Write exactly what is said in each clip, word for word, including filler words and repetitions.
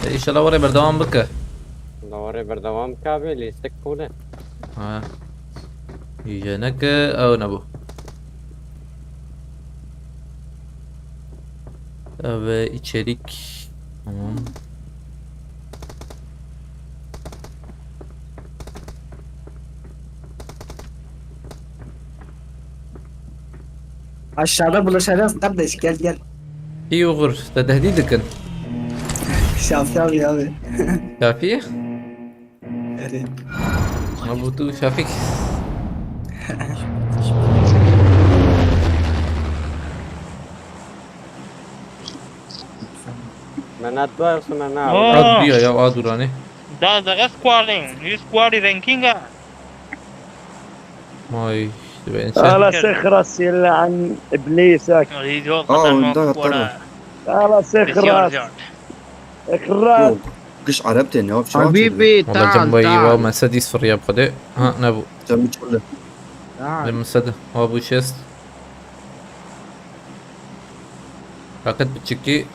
E, înşallah were berdewam bike. La were berdewam bike abi, lîstik pûl e. Ha. Îje neke, ew nebû. Ev, e, içerik. Tamam. Aşağıda buluşacağız kardeş, gel gel. İyi olur, te tehdit dikin. Şafi abi abi. Şafi? Evet. Ma bu tu Şafik. Menat var, sonra ne Oo. At diyor ya, at uranı. Da, da, squaring. You squaring ranking, ah. Vay, işte ben sen. Ala sexras yelli an iblîsek. Aa, oyunda yatar o. Ala sexras. Exras. Yok. Kış Arap diye ne yapacak? Habibi, Valla tal, can bayı tal. Wa Mercedes fırıya bu kadar. Ha, ne bu? Can bir çölle. Tal. Ne Mercedes? Wa bu chest. Paket biçikî.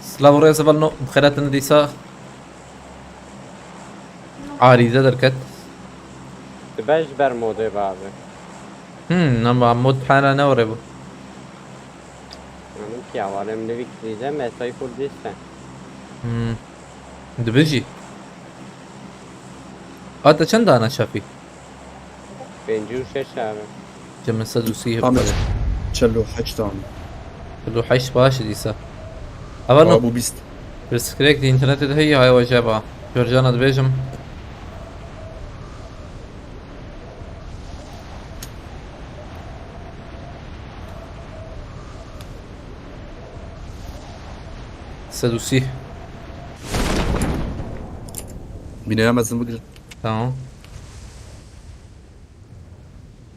Silav û rêz hevalno, bi xêr hatin dîsa. Arîze derket. Dibe ji ber modê be abi. Hmm, ama mod hala ne orê bu? Yanım ki ya, var em livik diyeceğim, mesai full diyse. Hmm. Dibe jî. Ata çend dana Şafî? Pêncî û şeş abi. Cem sed û sî Ahmet, heptale. Çel û heşt tane. Çel û heşt baş dîsa. Ava no. Aa, bu bîst. Pirsgirêk di internetê de heye, hay weceba. Jorcana dibêjim. Sed û sî. Binaya mezin bigir. Tamam.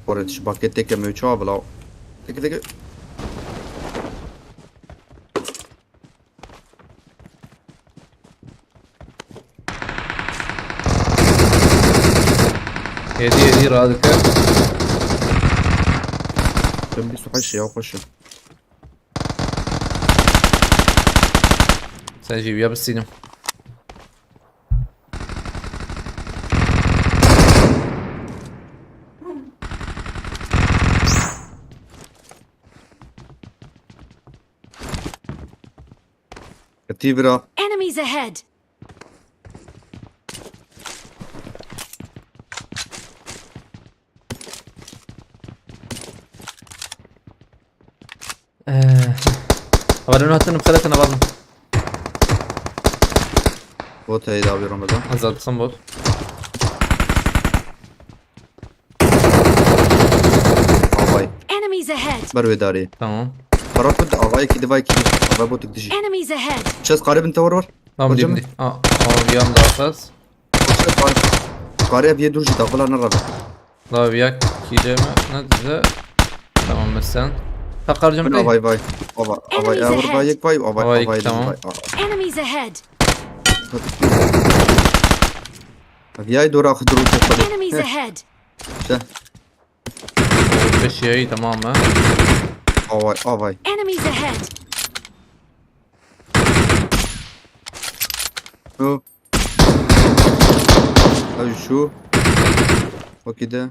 Oraya dışı paket tek yemeği çoğa bula. Teke teke. Yedi yedi radike. Ben bir su kaç ya koşun. Sen jî ya bisînim. Ketî bira. Enemies ahead! Ee, Haberlerin hattını bu kadar sana bağlı. Bot heydi abi Ramazan. Azad kısım bot. Avay. Enemies ahead! Ber wê darê. Tamam. Para kut avay ki divay ki. Avay botuk diji. Enemies ahead! Çes qaribin tawar var. Tamam, hocam. Dimdi. Aa, tamam, bir anda atlas. Çes qarib. Qarib ye dur ji davula ne rabe. Lav yak kîreme ne dize. Tamam, mesela. Takar cem. Avay vay. Avay avay. Enemies ahead. Avay vay. Avay, avay tamam. Vay. Enemies ahead! Viyay dora xudru tepede. Enemies ahead! Şey. Beş yayı tamam ha. Avay avay. Enemies ahead! Şu. Ay şu. Okey de.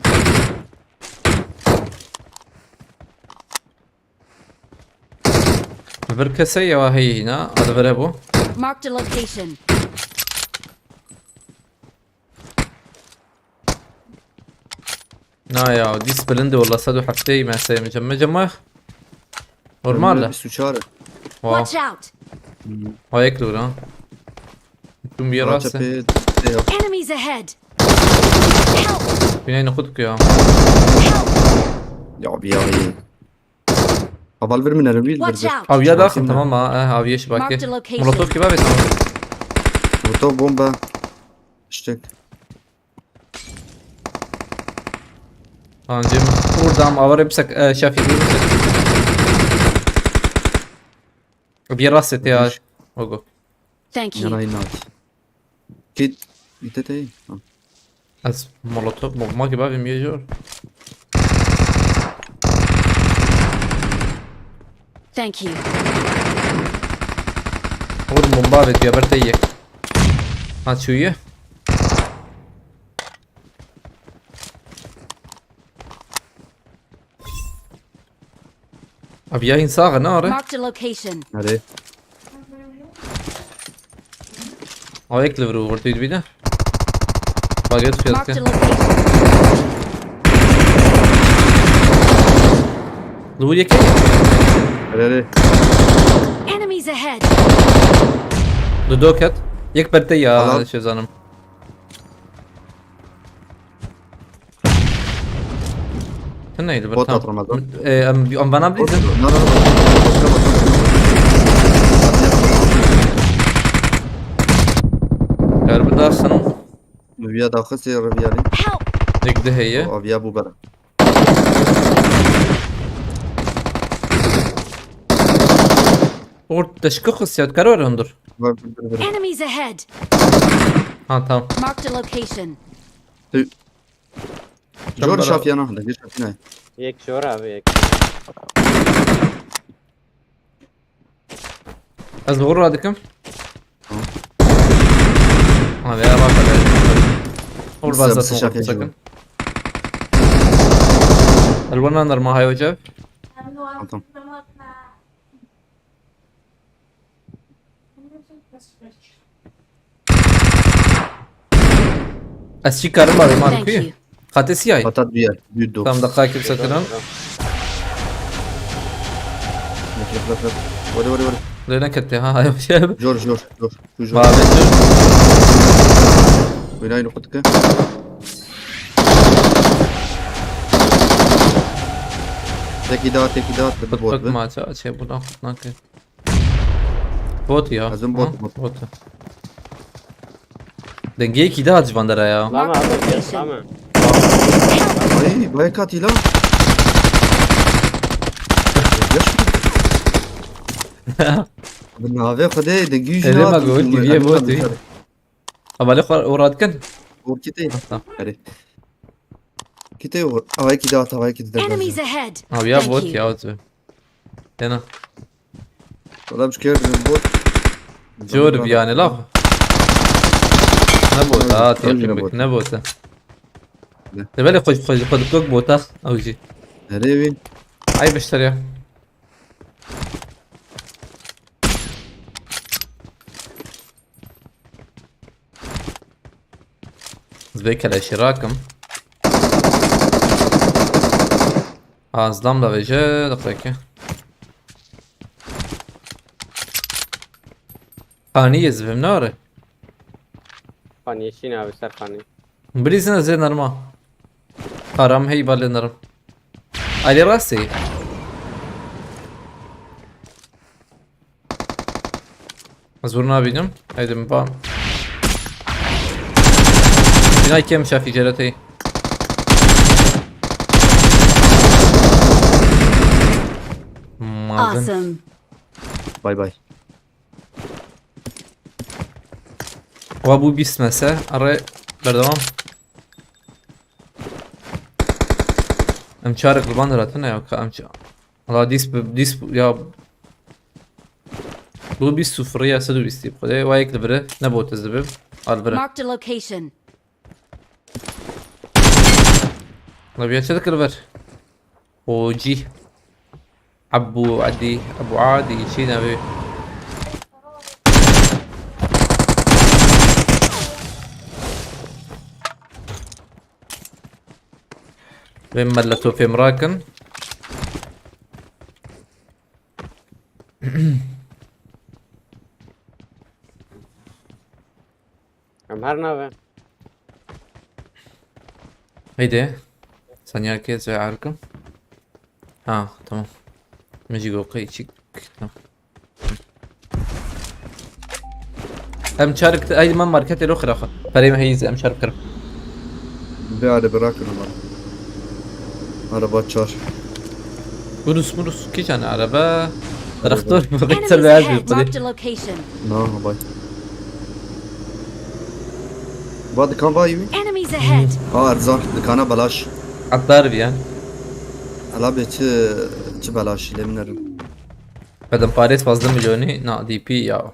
Bir kese ya heyî hîna, ad vere bu. Marked a location. Na ya, dîs bilind e walla, sed û heftê yî meseyê min cem. Me cem wek. Normal e. Bîst û çar. Wa. Watch out! Wa yek dûr ha. Tüm bir rast e. Enemies ahead! Help! Binayê xwe dikiya. Help! Ya bir ya iyi. Aval bir miner bir. Watch out! Aviya daxil tamam ha. Eh, aviye şibake. Marked a location. Molotov gibi abi tamam. Molotov bomba. İşte. Tamam, Cem. Buradan avare bir sak, e, Şafik vurursak. Bir rast et ya. Ogo. Thank you. Yanayın at. Git. Git et, ey. Ha. Ez molotov, bomba gibi abi mi yazıyor? Thank you. Dur bomba avêtiye ber te yek. Ha çûye. Abi yayın sağa ne ara? Marked a location. Nereye? Ayaklı vuru vurdu bir de. Bak et fiyat. Marked a location. Lu yek. Nereye? Enemies ahead. Lu doket. Yek berte ya. Tamam. Şey zanım. Sen neydi? Bot at Ramazan. E, em, em bana Bot bilirsin. At. No, no, no. Galiba daha sen. Riviya daxist, riviya li. Help! Nek de heye. O aviya bu bera. Or teşkik hissiyat karar hundur. Var, bir, bir, bir. Enemies ahead! Ha tamam. Marked a location. Jor şafiyana, da geç şafiyana. Yek jor abi, yek. Ez doğru radıkım. Tamam. Abi ya bak abi. Or bazı sakın. Elvandan da mahay hoca. Tamam. Ez çi karim abi, man kuyu? Thank you. Xate siyay. Patat bir yer. Bir dok. Tam dakika kimse kıran. Lef, lef, lef, lef. Vore, vore, vore. Leyla kette ha, hayır şey. Jor, jor, jor. Jor, jor. Mavi jor. Binayı nokta. Teki daha, teki daha. Bot, bot, bot. Maça, şey, buradan kutlan ki. Bot ya. Bot, bot. Dengeyekî daha civan dere ya. Lama abi, lama. Ay, bayağı katî lan. Bi navê Xwedê dengî jî Elê me nahat. Gor, giriye bot. Ama lê xwe ora dikin. Or kitê. Tamam. Erê. Kitê or. Avayekî daha, avayekî daha. Enemies ahead. Abi ya bot ya. Tena. Adam çıkıyor, bot. Jor bi yani la. Ne bot ha, tepki bik, ne bot ha. Ne? De böyle koş, koş, koş, koş bot ha, avcı. Nereye bin? Ay beşler ya. Zbê keleşî rakim. Azlam da veje, dakika. Xanî yê zivim ne are? Xanî yeşîn abi ser xanî. Bilîzin ez ê nerma. Karam hey balê nerim. Ali rastî. Ez hûr nabînim. Haydi min ba. Bina kem şafî ceretê. Mazin. Awesome. Bay bay. Wa bû bîst mese. Arê berdewam. Em çarek li van diratine ya ka em ça-, Valla dîs bi, dîs bi, ya. Bu bir sıfır ya, sed û bîst. Xwedê wa yek li vir e, ne bot ez dibim. Al vir e. Marked a location. La bir çelik li vir. O G. Abu Adi, Abu Adi, çi ne bi? Ve milleto fêm rakin. Em her nave. Haydi. Saniye kes ve arka. Ha, tamam. Mecik okey, çık. Tamam. Em çarek te, ay, man marketê lo xiraxa. Perê me heyî em çarek kirim. Bi araba rakin ama. Araba çar. Urus murus, kîjan araba? Traktor mu? Enemies ahead. Marked a location. Na, bay. Ba dikan ba yî? Enemies ahead. Ha, erzan, dikana belaş. Atlar bir yan. Ala be çi, çi belaş, lê min nerim. Kadın Paris fazla milyoni, na, D P ya.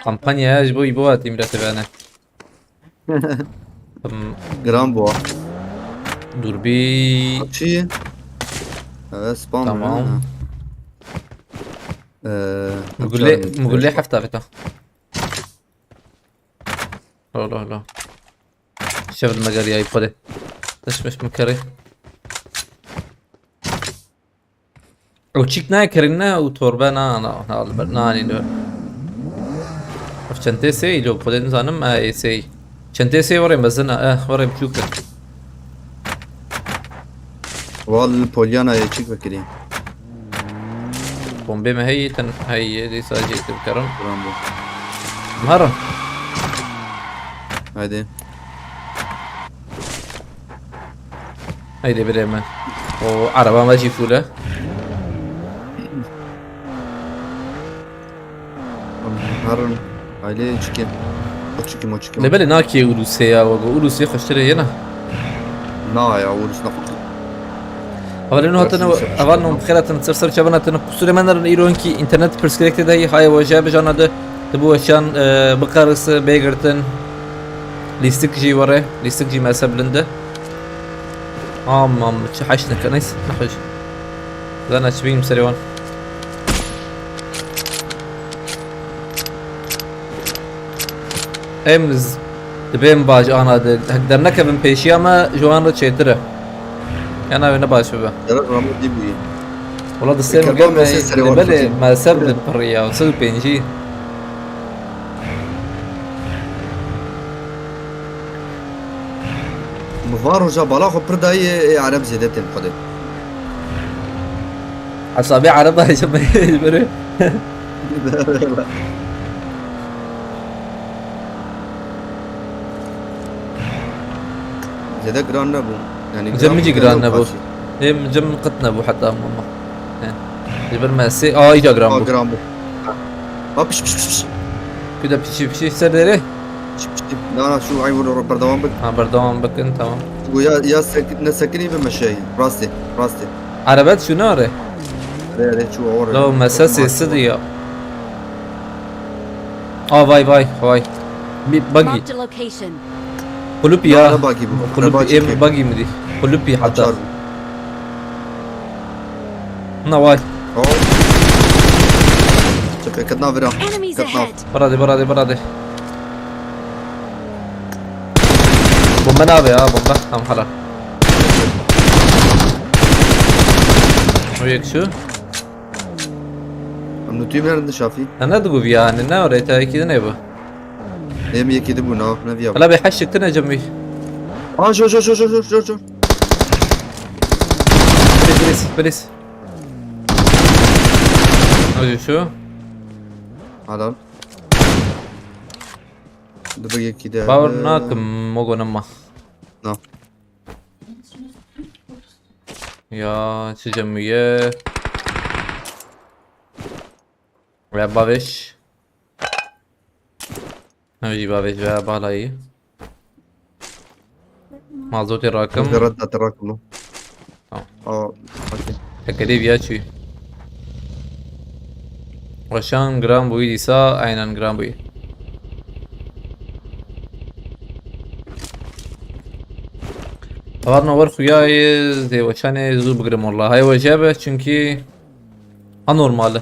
Kampanya ji bo îbo hatî mîratê bene. Hmm, Giran bû. Dur bî. Çi? Evet, spam. Tamam. Ee, Mugulê, açarım. Mugulê heft avêta. Lo, lo, lo. Şev li me geriyayî xwedê. Teşmiş min kerê. Ew çîk nayê kirîne û torbe na, na, na, li ber, nanî li ber. Ev çentê sê îlo, xwedê nizanim, e, ê sê. Çentê sê werê mezin e, eh, werê biçûk e. Wal Polyana yê çîk vekirî. Bombê me heyî, ten heyî, dîsa jî tu bikerim. Tamam bu. Mara. Haydi. Haydi birê me. O araba me jî full e. Harun. Aile çikin. O çikim, o çikim. Lê belê nakê Urusê ya, wego Urusê xweştirê yena. Na ya, Urus ne xweştir. Hevalên hatine, heval non bixêr hatine, ser ser çavan hatine. Qusurê me nerin, îro hinkî înternet pirsgirêk tê de heye, haye weje bijana de. Dibu weşan, e, biqerise, bê girtin. Lîstik jî were, lîstik jî mese bilind e. Aman, çi heş neke, neyse, nexweş. Zana çi bînim serê wan. Em z-, dibêm baş ana de, hek dernekevin pêşiya me, ji wan re çêtir e. Ya navê ne baş bibe. Gerek Ramo dî bûyî. Wala di sê Eker min ba me sê serê wan belê, xwecî. Me ser bi pirî ya, sed û pêncî. Min van roja bala xwe pir dayî, ê Ereb zêde tên xwedê. Hesabê Ereb dayî ji me, ji me re. Zêde giran nebû. Yani cem min jî giran nebû. Cem min qet nebû heta mama. He. Ji ber me sê, aa, îca giran bû. Giran bû. Ha, piş, piş, piş, piş. Kuda pişî pişî ser derê? Piş, piş, piş. Na, na, şu ay bunu berdewam bik. Ha, berdewam bikin, tamam. Bu ya, ya sek-, ne sekinî bi meşeyî. Rastê, rastê. Erebet şu ne are? Re, re, şu o re. Lo, mesasê sidi ya. Aa, vay, vay, vay. Bir buggy. Marked a location. Kulüp ya. Ne buggy bu? Kulüp, ne buggy ev ki? Buggy mi di? Kulüp ya hatta. Açar. Na vay. Oh. Çöpe kadına vira. Enemies ahead. Bıradı, bıradı, bıradı. Bomba ne abi ya, bomba? Tamam, hala. O yek şu. Em nutî nerede şafî? Ya ne digu yani, ne oraya tayki de ne bu? Em yekî dibû nav, ne viya. Hala bir haşik tine cemî. Aa, jor, jor, jor. Please, please, please. Hadi şu. Adam. Dur bir yekî de. Power nakim, mogo nama. No. Ya, çi cemî ye? Ve baviş. Ev jî bavêje balayî. Mazotê rakim. Zerre da rakim. Tamam. Aa, okey. Tekerê viya çûyî. Weşan giran bûyî dîsa, aynen giran bûyî. Hevalno wer xuya yê zê weşanê zû bigirim walla. Hay weje be, çunkî anormal e.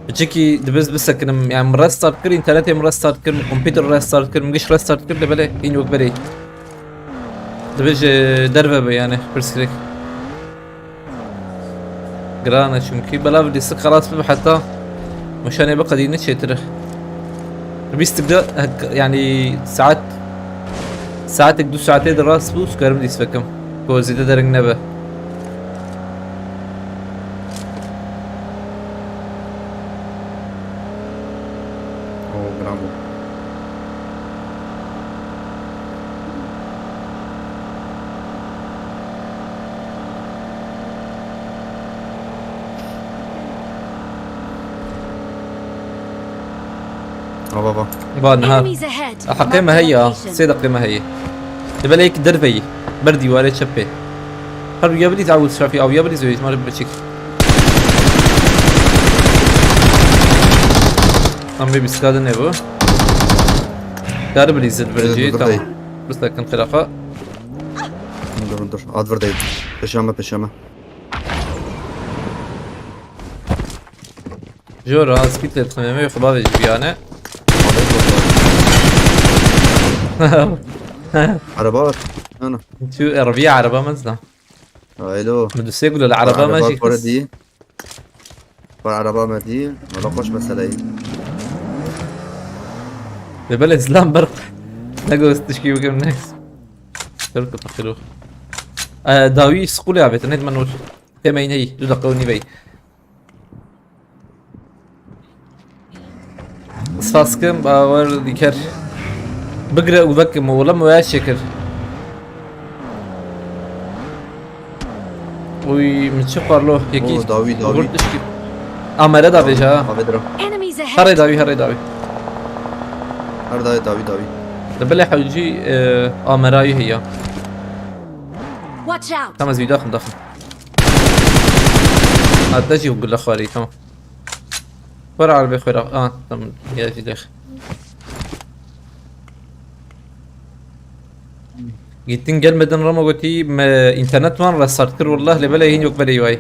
Piçekî dibe ez bisekinim, yani min restart kir, înternetê min restart kir, min kompîter restart kir, min giş restart kir, lê belê hîn wek berê. Dibe ji derve be yani, pirsgirêk. Giran e çunkî, belav lîstik xelas bibe heta weşanê biqedîne çêtir e. Lîstik de, yani saet, saatek du saetê de rast bû, sikerim lîs bikim. Ku zêde dering nebe. Oo, bravo. Ava, ava. Van ha. Enemies ahead. Heqê me heye ha. Marked a location. Sê deqê me heye. Li belê yek derveyî. Ber dîwarê çepê. Her ya bilî tawil şafî, aw ya bilî zewî, mar biçik. Tam bir biskadin ne bu? Dar bir izin Ee, vereceği dur, tamam. Buradayım. Bir sakın tarafa. Dur dur. At buradayım. Peşeme peşeme. Jora, skit etmeme yok bavê jiyane. Araba var. Ana. Tu erviye araba mezda. Haylo. Mudusegul el araba Araba majik. para değil. Var araba mı değil? Valla hoş meseleyi. Ve böyle izlan bark. Ne göz tişki yokum ne. Dur kapatırım. Ee, dawi skule abi, ne man ol. Hemen iyi, dur dakika onu bey. Spas kim, bawer diker. Bigre û vekim, oğlum, ve şekir. Uy, min çi parlo, yekî. Oo, dawî, dawî. Vur tişkî. Amere da veja. Abi dira. Enemies ahead! Herê dawî, herê dawî. Her dayê dawî dawî. Li belê hewcî, e, amerayî heye. Watch out! Tamam, ez vî daxim, daxim. Hatta jî gule xwarî, tamam. Xwar arabê xwar. Aa, tamam. Ya jî dex. Gittin gelmedin Ramo gotî me internet wan restart kir, wallah lê belê hîn yok belê way.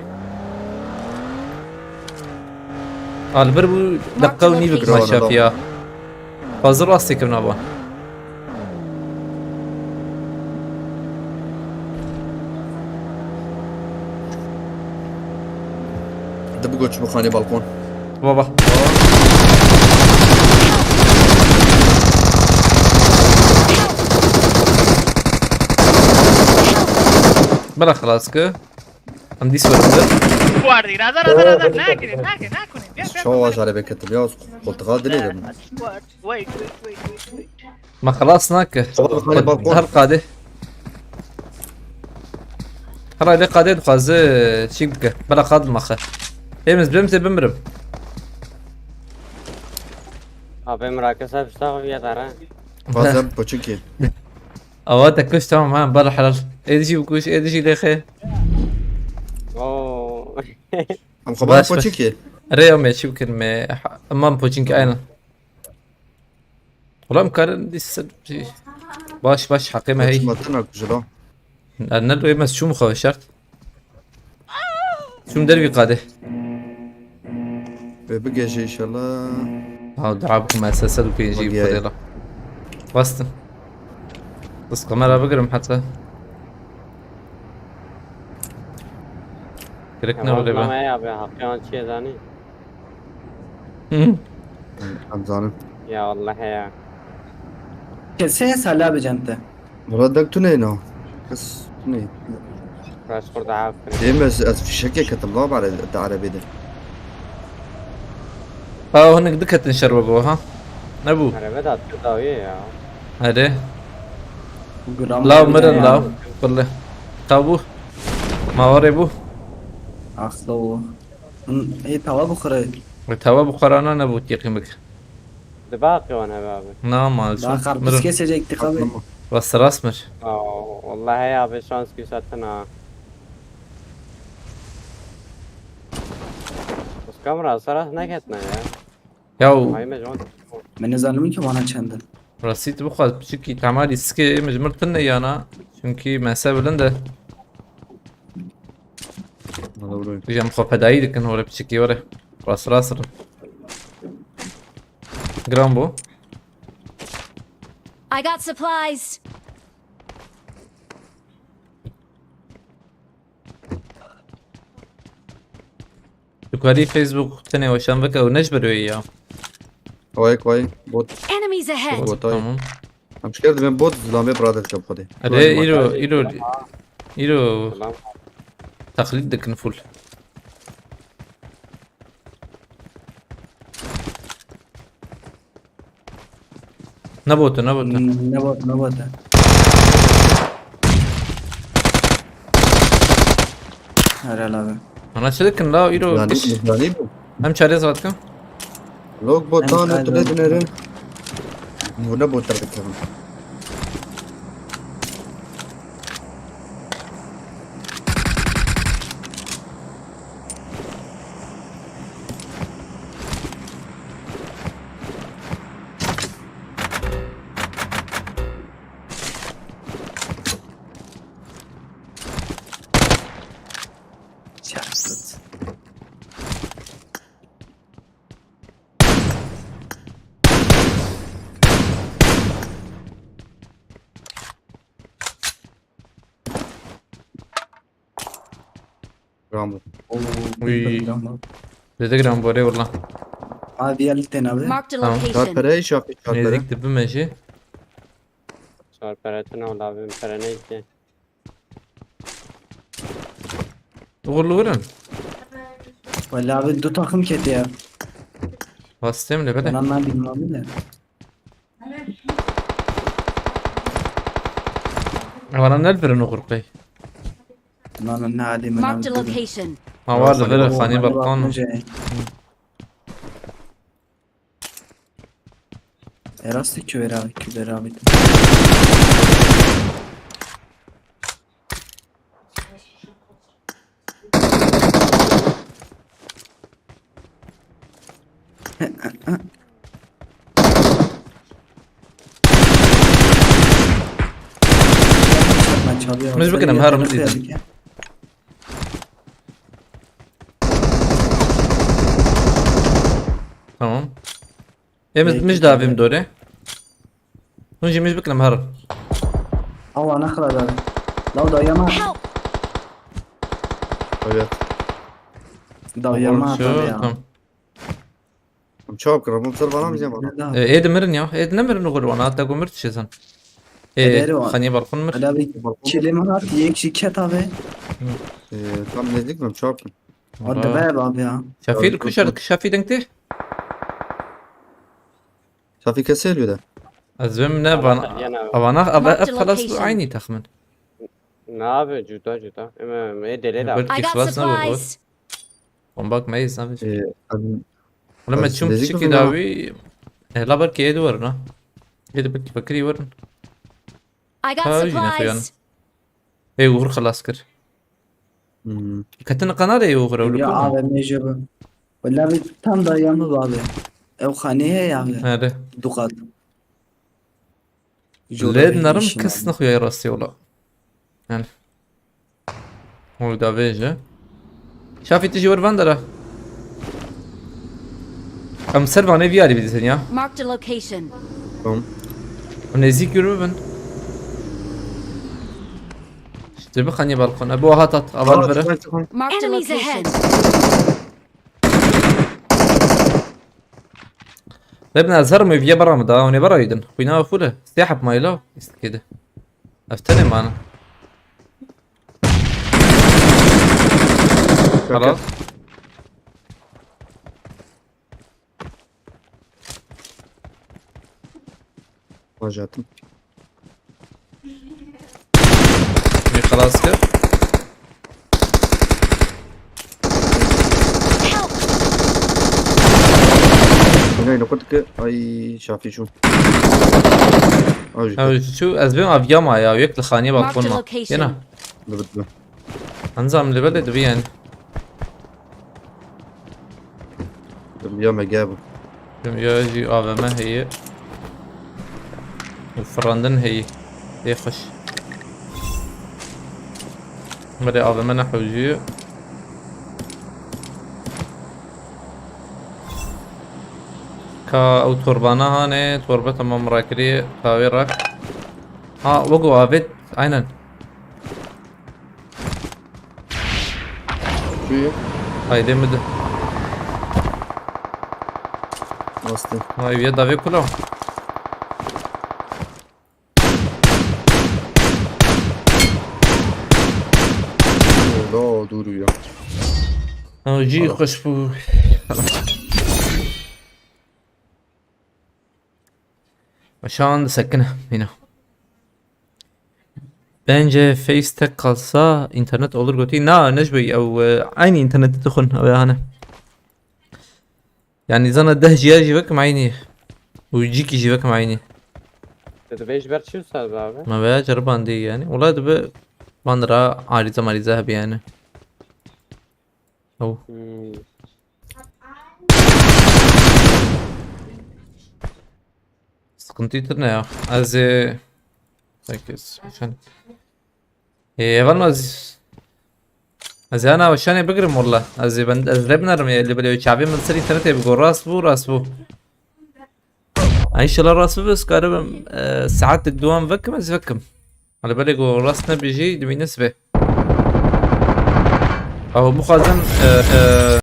Albir bu dakika û nîvik Fikir ma wana şafiya. da. Hazır rastê kevna ba. Di bi goç bixanî balkon. Baba. Bırak xelas ki. Em dîs werin. Guardi, razar, razar, razar, nakirin, nakirin, nakirin. Gel, gel, Çawa gel. jare beketim ya, koltuğa dilê dedim. Wait, wait, wait, wait, wait. Ma xelas nake. Baba, baba, baba. Her qadê. Her aile qadê dixwaze çîk bike. Bela qad maxe. Hêmiz bim te bimirim. Abi Mrakes abi işte abi ya dara. Bazen poçinki. Awa te kuş tamam ha, bala helal. Êdî jî bikuş, êdî jî lêxe. Oo. Em xwe bazen Baş, baş. Poçinki. Rê em ê çi bikin me? Aman poçinki aynen. Ulan karin dîs ser şey. Baş baş, haqê me hey. Poçinki matına kujula. Ne doyum ez çûm xwe şart. Çûm dervî qadê. Ve bigêje inşallah. Ha, dua bikim, ez ses û pêncî Bak ya. Xwedê la. Bastim. Bas kamera bigirim heta. Gerek ne Ya öyle vallahi be? ya be, hakkı an çiye zani. Hı. Em zanim. Ya vallahi ya. Kesê salya bi cente. Murat dek tu neyna. Kes tu ney. Biraz burada hakkı. Dêm ez, ez fişekê ketim la bare te erebê de. Ha, hinek diketin şerbe bu ha. Ne bu? Araba da attı dawiye ya. Hadi. Gram Law bir mirin ya. law. Kulli. Tabu. Maware bu. Axlo. Hın, ê tava bixire. Ve tava bu karana ne bu, teqim bik. Dibaqi wana be abi. Na mal. Daha karpuz kesecektik abi. Rast rast mir. Aa, vallahi ya be şans ki satın ha. Kamera saras ne ketne ya. Ya Ay me jon. Ben ne zannım ki bana çendin. Rasî tu bixwaz piçikî temalî sikê min ji mir tune yana. Çünkü mese bilind e. Ji em xwe fedayî dikin hore piçikî were. Rast rast re. Giran bû. I got supplies. Tu karî Facebook tenê weşan bike û ne ji ber wê ya. Vay vay bot. Enemies ahead! Bot ay. Tamam. Em şikar dibin bot zilamê bira derkeve xwedê. Erê îro îro îro Tamam. teqlîd dikin full. Ne botu, ne botu. Hmm, ne bot, ne bot. Herhal abi. Ana çi dikin la îro Yani giş. yani bu. Em çare zat kin. Log botan Em û tune kaydı. dinere. Bu ne botar dikevin. Rambo. Oo, Uy. Rambo. Dede gram bore valla. Abi gel tena be. Marked a Tamam. Çar location. pere iş yaptı çar pere. Nezik dibime jî. Çar pere tine oldu abi, pere ne ki? Uğurlu vurun. Valla abi du takım kete ya. Bastım le Ben bele. anladım abi de. Vana ne verin uğur kay. Lan ne alim. Marked a location. Ha var da böyle hani balkon. Erastı kü ver abi, kü ver abi. Biz bakın, her mı izin? Tamam. Em Peki, mij davim peki. dore. Hûn jî mij bikin em herin. Awa ne kadar abi. Law da yama. Help! Evet. Da yama Şu, abi ya. Tamam. Çok kral, bu sefer bana mı zaman? Ne daha? E, êd mirin ya. Êd nemirin uğur wana. Hatta gomir tişe san. E, Eder o. Xaniye balkon mir. Hele bir çilim hat yek şiket abi. Ee, tam nezik mi? Çok. O da be abi ya. Şafî kuş ar, Şafî dengte. Şafî kesê lüde. Ez vim ne van. Yana. Avana ave Marked ev xelas bu location. Aynı takımın. Ne abi, cuda cuda. Ama e dele Bak- da. I got Xelas ne bu? supplies. Bombak meyiz abi. Ee, em, Ulan me Ez çum nezik çiki bilmiyorum. dawi. E, la belki êd verin ha. Êd belki fakirî verin. I got Ha, yine kuyan. supplies. Ê uğur xelas kir. Hmm. Ketin qanarê ê uğur ew Ya lukun. abi mecbur. Valla bir tam da yama abi. Ev xane he ya abi. Hadi. Dukat. Lê nerim kes nexuya rastî ola. Yani. Oy da vêje. Şafî tu jî wir van dera. Em ser vanê viyarî bidîtin ya. Marked a location. Tamam. Nêzîk yürü bin. İşte bir xanî balkon. E, bu hat hat. Aval vere. Marked a location. Lebna zar mı viye bara mı da? O ne bara yedin? Kuyna fule. Siyah yapma ila. İstikedi. Eftene mana. Halas. Vajatim. Ne xelas kir? Help! Yine yine kurt ki ay Şafî şu. Ay Ha, şu ez ben aviyama ya, yek li xaniye Marked a balkon. location. Yena. Dur dur. Anzam li bele dibi yani. Dur ya me gel bu. Dim ya jî A V M heye. Û firandin heye. Ê xweş. Belê A V M ne hewcî. Ka ew torbana hane, torbe tamam rakirî, ka wê rak. Ha, wego avêt, aynen. Şu Haydi mi de. Bastı. Vay, ya davê kula. Orada o dur ya. Ha, jî Tamam. xweş bû. Aşağı anda sekine, yine. Bence Face tek kalsa internet olur gotî. Na, ne ji bo ew, e, aynı interneti dixwin, ew yani. Yani zana deh jiya jî vekim aynı. Û cîkî jî vekim aynı. Te dibê ji ber çi wisa dibe abi? Ma veya ceribandî yani. Wala dibe van ra arîze marîze hebi yani. Oh. Hmm. Sıkıntı yitir ne ya? Ez ê... Sekiz. Şen. Ee, evan ez... Ez yana şanê bigirim wala. Ez ê ben, ez rê binerim ya, li bile çavê min ser internetê bigo, rast bû, rast bû. Ay, inşallah rast bû, ez karibim, e, saetek duwan vekim, ez vekim. Li belê ku rast nebî jî, dimîne sibê. Ew bixwazin e, e,